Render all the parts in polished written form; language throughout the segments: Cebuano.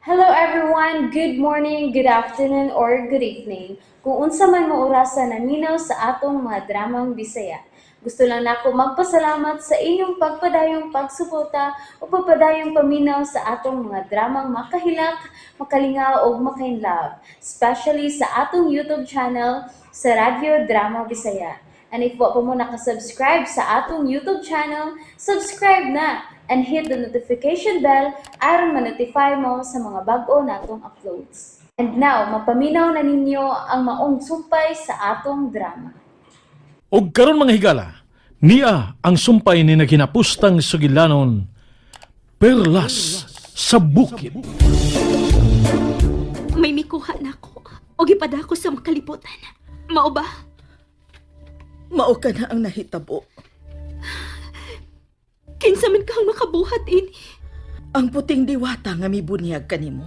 Hello everyone! Good morning, good afternoon, or good evening. Kung unsa man mo orasa naminaw sa atong mga dramang Bisaya. Gusto lang nako magpasalamat sa inyong pagpadayong pagsuporta o pagpadayong paminaw sa atong mga dramang makahilak, makalingaw ug makainlove, especially sa atong YouTube channel sa Radyo Drama Bisaya. And if wa pa mo nakasubscribe sa atong YouTube channel, subscribe na and hit the notification bell aron ma-notify mo sa mga bag-o natong uploads. And now, mapaminaw na ninyo ang maong sumpay sa atong drama. Og karon mga higala, niya ang sumpay ni naghinapustang sugilanon, Perlas sa Bukid. May mikuha na ako. O gipada ko sa makalibutan. Mao ba? Mao ka na ang nahitabo. Kinsa man kang makabuhat ini. Ang puting diwata nga mibunyag kanimo.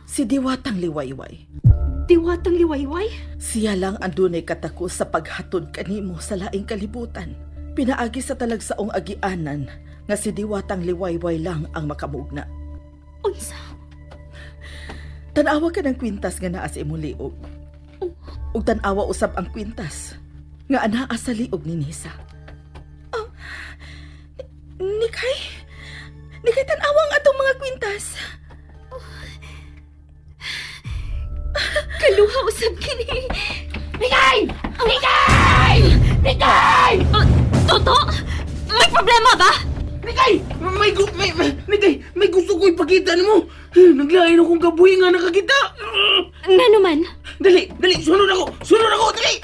Si Diwatang Liwayway. Diwatang liwayway? Siya lang ang dunay katako sa paghatod kanimo sa laing kalibutan. Pinaagi sa talagsaong agianan nga si Diwatang Liwayway lang ang makamugna. Unsa? Tanawa ka ng kwintas nga naa sa imong liog. Ug tan-awa usab ang kwintas nga anaa sa liog ni Nisa. Oh, Nikay, Nikay, tan-awa ang atong mga kwintas. Kaluha usab kini. Mikay! Mikay! Mikay! Toto! May problema ba? Nikay! May, gu- may, Nikay, may gusto ko ipakita nimo. Naglain akong kabuhi nga nakakita. Nga naman. Dali, dali, sunod ako! Sunod ako, dali!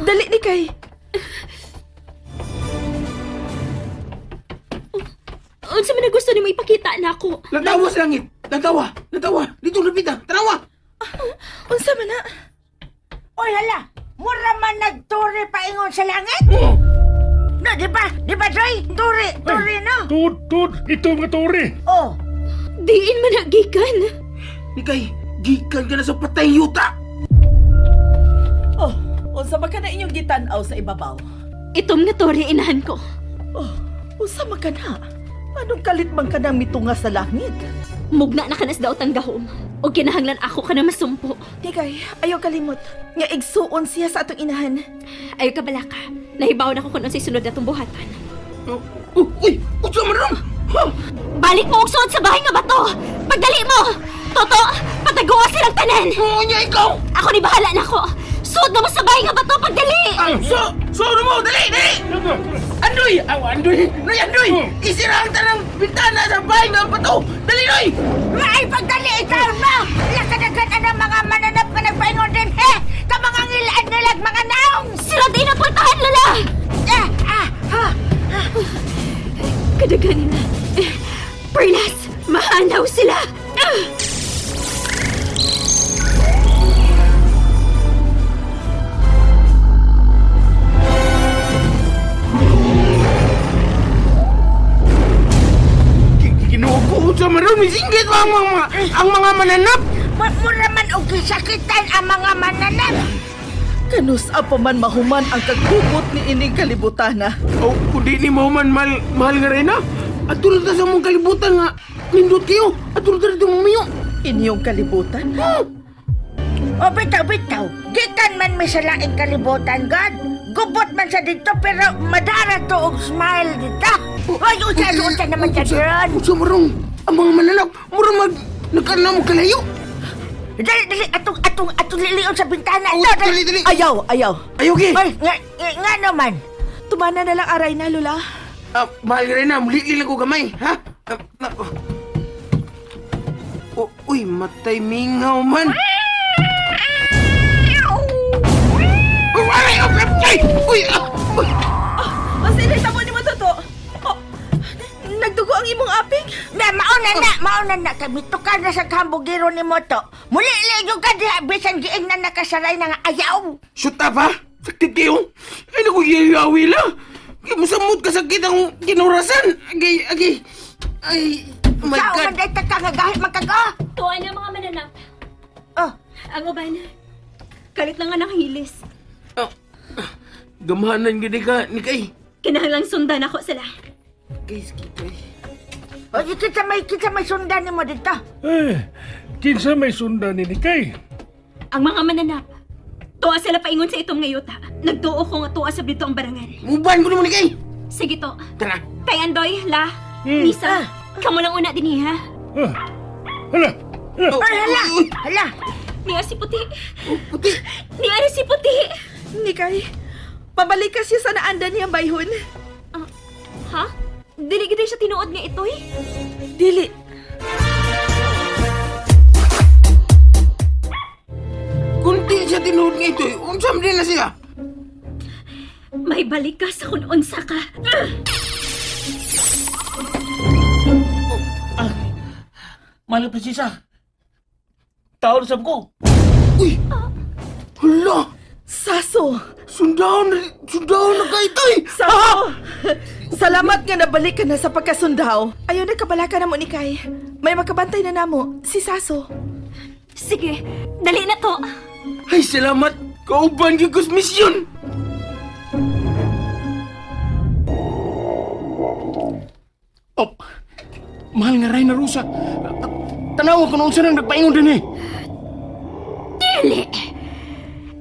Dali, Nikay. Unsa man ang gusto nimo ipakita na ako? Lantawa sa langit! Lantawa! Lantawa! Dito lapita! Tanawa! Unsa man na? Oy, hala! Mura man nagturi paingon sa langit? Oh! No, di ba? Di ba, Joy? Turi, turi, no? Tut, tut, ito mga tore. Oh, Diin man nagikan. Nikay, gikan ka na sa patay yuta! Oh, unsa man ka na inyong gitan-aw sa ibabaw? Itom nga tore inahan ko. Oh, unsa man ka na? Anong kalit man ka nang mitunga sa langit? Mugna na kanas daw tang gahom. O kinahanglan ako ka na masumpo. Nikay, ayaw kalimot. Nga igsuon siya sa atong inahan. Ayaw ka balaka. Nahibaw na ko kung unsay sunod natong buhatan. Oh, oh, uy! Unsa man ron? Ha? Balik mo og suod sa bahay nga bato! Pagdali mo! Toto! Pataguan silang tanan! Oo niya ikaw! Ako ni bahala na ako! Suod na mo sa bahay nga bato! Pagdali! Ah, so, so mo! Dali, dali! Andoy! Aw, andoy! Noy, andoy! Isira ang tanang bintana sa bahay ng bato! Dali, noy! maay pagdali ikaw, no? Lakadagan ang mga mananap nga nagpaingon din, eh! Ka mga ngilaan nilag mga naong! Sira din ang pultahan, Lola! Ah, ah, ha! Kadaganin na. Eh, Perlas! Mahanaw sila! Ah! Ginoo ko, unsa man ron? Misinggit ba ang mga mananap? Mura man og gisakitan ang mga mananap! Kanus pa man mahuman ang kagkubot ni ining kalibutana. Oh, kundi ni mo man mahal, mahal nga rin ha? At tulad na sa mong kalibutan nga, nindot kayo. At tulad na dito mamiyo. Inyong kalibutan? O bitaw, bitaw, gikan man mi sa laing kalibutan, God. Gubot man sa dito, pero madara to og smile dito. Ay, unsa, unsa naman sa ron? Unsa man ron? Ang mga mananap, mura mag, nagkana mo kalayo. Dali, dali, atong, atong, atong lilion sa bintana. Oh, To, dali, dali. Ayaw, ayaw. Ayaw, ge. Ay, nga, nga, nga naman. Tumana na lang aray na, Lola. Ah, mahal nga rin ha, muli lang ko gamay, ha? Ah, ah, oh. Oh, uy, matay mingaw man. Oh, aray, oh, ay, uy, ah, uy. Unsa inay tabo ni mo, Toto? Oh, nagdugo ang imong aping? Na, mauna na, mauna na. Kami tukar na sa kambugiro ni Moto. Muli, ligo ka diha, bisan giing na nakasaray na nga ayaw. Shoot up, ha? Sakit kayo? Ay, naku, yayawi lang. Musamot ka sakit ang kinurasan. Agay, agay. Ay, oh my Sao God. man day ka nga gahit magkag-oh. Tuwa na mga mananap. Oh, Ang uban, kalit lang nga ng hilis. Oh, ah, gamahanan gini ka, Nikay. Kinahanglang sundan ako sila. Guys, kikay. O, kita may sundan nimo dito. Eh, kinsa may sundan ni Nikay? Ang mga mananap. Tuwa sila paingon sa itong ngayuta. Nagtuo ko nga tuwa sa dito ang barangan. Muban ko nimo ni kay. Sige to. Tara. Kay Andoy, La, Nisa, kamo lang una din ha. Ah, hala, hala. Ay, hala! Hala! Niya si Puti. Puti. Niya rin si Puti. Nikay, pabalik ka siya sa naandan niyang bayhon. Ha? Dili gid siya tinuod nga itoy. Dili. Kunti siya tinuod nga ito. Unsa man din na siya? May balik ka sa kung unsa ka. Mahal na prinsesa. Tao na sab ko. Uy! Hala! Saso! Sundaon na ka ito eh! Saso! Salamat nga nabalik ka na sa pagkasundaw. Ayaw na kabalaka na mo, Nikay. May makabantay na namo, si Saso. Sige, dali na to. Ay, salamat! Kauban gyud ko sa misyon! Oh, mahal nga Reyna Rosa. Tanawa ko noon siya nang nagpaingon din eh. Dili.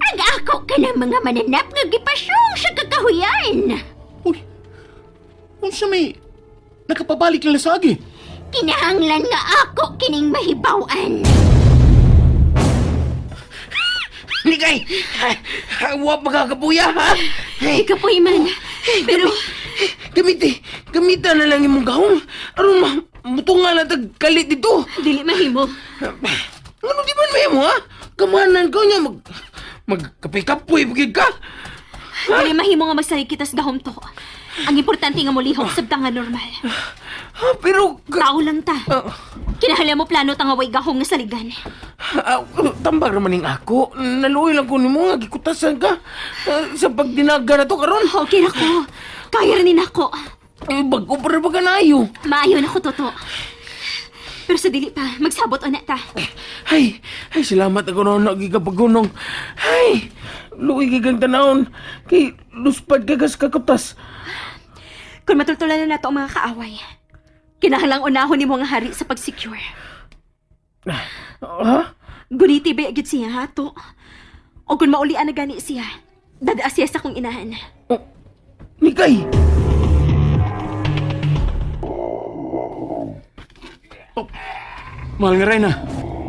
Ang ako ka ng mga mananap nga gipasyong sa kakahuyan. Uy, unsa may nakapabalik nila sa agi. Kinahanglan nga ako kining mahibaw-an. Nikay! Wa magkakabuya ha? Hey, Ikapoy man. Pero gamiti! Gamita na lang imong gahom! Aron ma mutunga na tag kalit dito! dili mahimo. Ano di man mahimo ha? Kamanan ko niya mag magkape-kapoy pagid ka! Dili mahimo nga magsalig kita sa gahom to. Ang importante nga molihok sa nga normal. Ha, pero Tao lang ta. Ah, Kinahanglan mo plano ta nga way gahom nga saligan. ah, tambag naman ning ako. Naluoy lang ko nimo nga gikutasan ka sa pagdinaga na to karon. Okay ra ko. Kaya ra ni nako. Eh, bago pa rin ba ka naayo? Maayo na ko toto. Pero sa dili pa, magsabot una ta. Ay, ay salamat ako noon nagikapagunong. Ay, luoy kay kang tanawon. Kay luspad ka gas kakutas. Kung matultulan na nato ang mga kaaway, kinahanglang unahon nimo ang hari sa pag-secure. Ha? Guniti ba gyud siya ha to? O kung maulian na gani siya, dadaa siya sa akong inahan. Oh, Nikay! Mahal nga Reyna,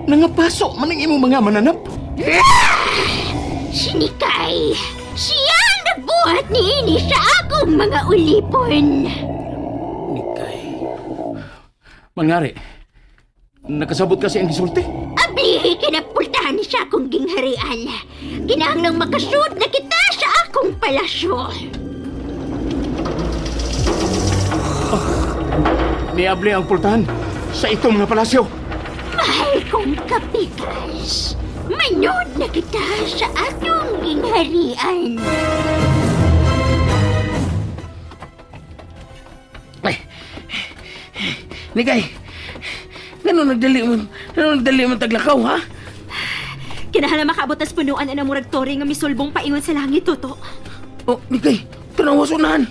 nangapaso man ang imong mga mananap. Sinikay! Siya ang nagbuhat niini sa akong mga ulipon! Nikay. Mangari, nakasabot kasi ang gisulti. Ablihi kinapultahan siya akong gingharian. Kinahanglang makasud na kita sa akong palasyo. Niable ang pultahan sa itong nga palasyo. Mahal kong kapikas, manood na kita sa atong gingharian. Ay. Nikay. Ngano nagdali mo taglakaw ha? Kinahanglan makaabot tas punuan ang murag tore nga misulbong paingon sa langit, Toto. Oh, Nikay, tanawa sa unahan.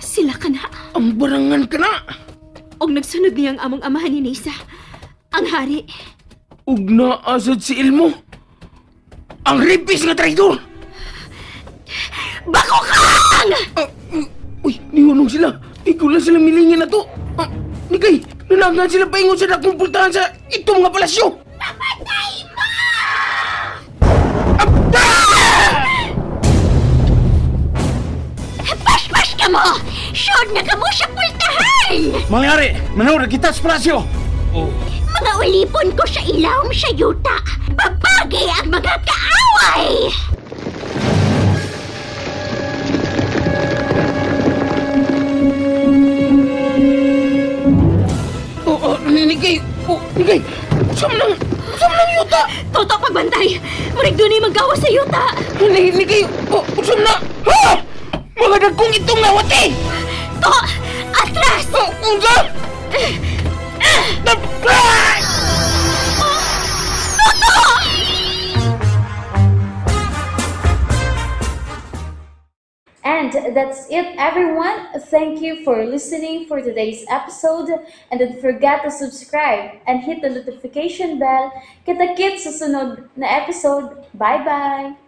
Sila ka na. Ang barangan ka na. Og nagsunod niyang among amahan ni Nisa. Ang hari. Ug naasad si Ilmo. Ang ripis nga traidor. Bako kang! Ah, uy, nihunong sila. Ikaw lang sila milingin na to. Ah, Nikay, nanagan sila paingon sa dakong pultahan sa itong nga palasyo. Mamatay mo! Paspas ka mo! Sure na ka mo sa pultahan! Mangyari, manood kita sa palasyo. Mga ulipon ko sa ilawom sa yuta! Babagi ang mga kaaway! Oh, oh, Nikay, oh, Nikay, usam lang, usam lang yuta. Toto pagbantay! Murag dunay manggawa sa yuta! Nikay, oh, usam na. Ha! Mga dagkong itong nawati! To! Atras! Oh, unsa? Ah! And that's it, everyone. Thank you for listening for today's episode. And don't forget to subscribe and hit the notification bell. Kita-kits sa sunod na episode. Bye-bye!